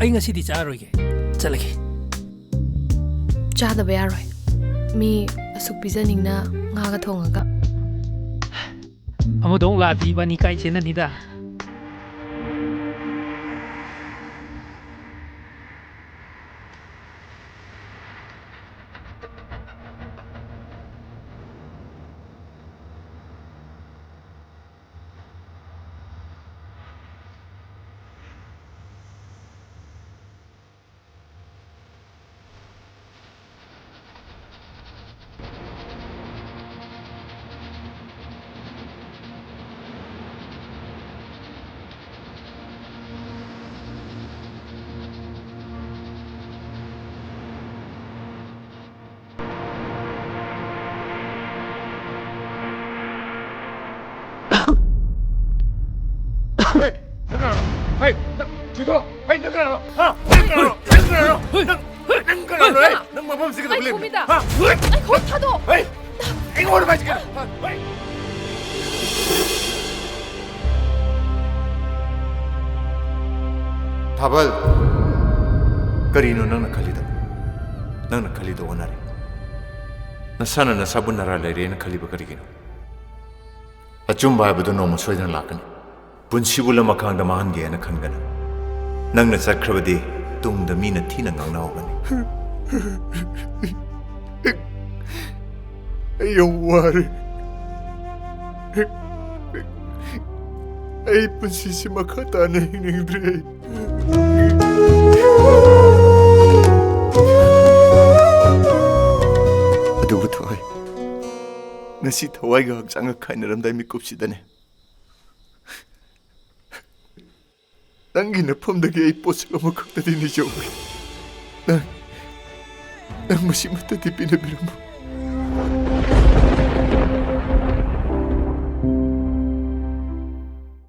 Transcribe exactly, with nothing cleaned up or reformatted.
ꯑꯩ ꯉꯁꯤꯗꯤ ꯆꯥꯔꯣꯏꯒꯦ꯫ ꯆꯠꯂꯒꯦ꯫ ꯆꯥꯗꯕ ꯌꯥꯔꯣꯏ꯫ ꯃꯤ ꯑꯁꯨꯛ ꯄꯤꯖꯅꯤꯡꯅ ꯉꯥꯒ ꯊꯣꯡꯉꯒ꯫ ꯑꯃꯗꯣ ꯑꯃꯨꯛ ꯂꯥꯛꯑꯗꯤ ꯏꯕꯥꯅꯤ ꯀꯥꯏ ꯆꯦꯟꯅꯅꯤꯗ꯫ ꯍꯦ, ꯅꯪ ꯀꯅꯥꯅꯣ? ꯍꯦ, ꯅꯪ, ꯊꯣꯏꯗꯣ, ꯍꯦ, ꯅꯪ ꯀꯅꯥꯅꯣ? ꯍꯥ? ꯅꯪ ꯀꯅꯥꯅꯣ? ꯅꯪ ꯀꯅꯥꯅꯣ? ꯍꯦ, ꯅꯪ, ꯅꯪ ꯃꯐꯝꯁꯤꯗ ꯀꯩꯗꯧ ꯂꯩꯔꯤꯅꯣ? ꯍꯥ? ꯑꯩ ꯈꯨꯠ ꯊꯥꯗꯣꯛ꯫ ꯍꯦ, ꯑꯩꯉꯣꯟꯗ ꯄꯥꯏꯁꯤ ꯀꯩꯅꯣ? ꯍꯥ? ꯍꯦ꯫ ꯊꯥꯕꯜ, ꯀꯔꯤꯅꯣ ꯅꯪꯅ ꯈꯜꯂꯤꯗꯣ? ꯅꯪꯅ ꯈꯜꯂꯤꯗꯣ ꯑꯣꯟꯅꯔꯦ꯫ ꯅꯁꯥꯅ ꯅꯁꯥꯕꯨ ꯅꯔꯥ ꯂꯩꯔꯦꯅ ꯈꯜꯂꯤꯕ ꯀꯔꯤꯒꯤꯅꯣ? ꯑꯆꯨꯝꯕ ꯍꯥꯏꯕꯗꯨ ꯅꯣꯡꯃ ꯁꯣꯏꯗꯅ ꯂꯥꯛꯀꯅꯤ꯫ ꯄꯨꯟꯁꯤꯕꯨ ꯂꯃꯈꯥꯡꯗ ꯃꯥꯡꯍꯟꯒꯦ ꯍꯥꯏꯅ ꯈꯟꯒꯅꯨ꯫ ꯅꯪꯅ ꯆꯠꯈ꯭ꯔꯕꯗꯤ ꯇꯨꯡꯗ ꯃꯤꯅ ꯊꯤꯅ ꯉꯥꯡꯅꯍꯧꯒꯅꯤ꯫ ꯑꯩ ꯌꯥꯝ ꯋꯥꯔꯦ꯫ ꯑꯩ ꯄꯨꯟꯁꯤꯁꯤ ꯃꯈꯥ ꯇꯥꯅ ꯍꯤꯡꯅꯤꯡꯗ꯭ꯔꯦ꯫ ꯑꯗꯨꯕꯨ ꯊꯣꯏ, ꯉꯁꯤ ꯊꯋꯥꯏꯒ ꯍꯛꯆꯥꯡꯒ ꯈꯥꯏꯅꯔꯝꯗꯥꯏ ꯃꯤꯀꯨꯞꯁꯤꯗꯅꯦ, ꯅꯪꯒꯤ ꯅꯐꯝꯗꯒꯤ ꯑꯩ ꯄꯣꯠꯁꯛ ꯑꯃꯈꯛꯇꯗꯤ ꯅꯤꯖꯧꯒꯦ꯫ ꯅꯪ, ꯅꯪ ꯃꯁꯤꯃꯛꯇꯗꯤ ꯄꯤꯅꯕꯤꯔꯝꯃꯨ꯫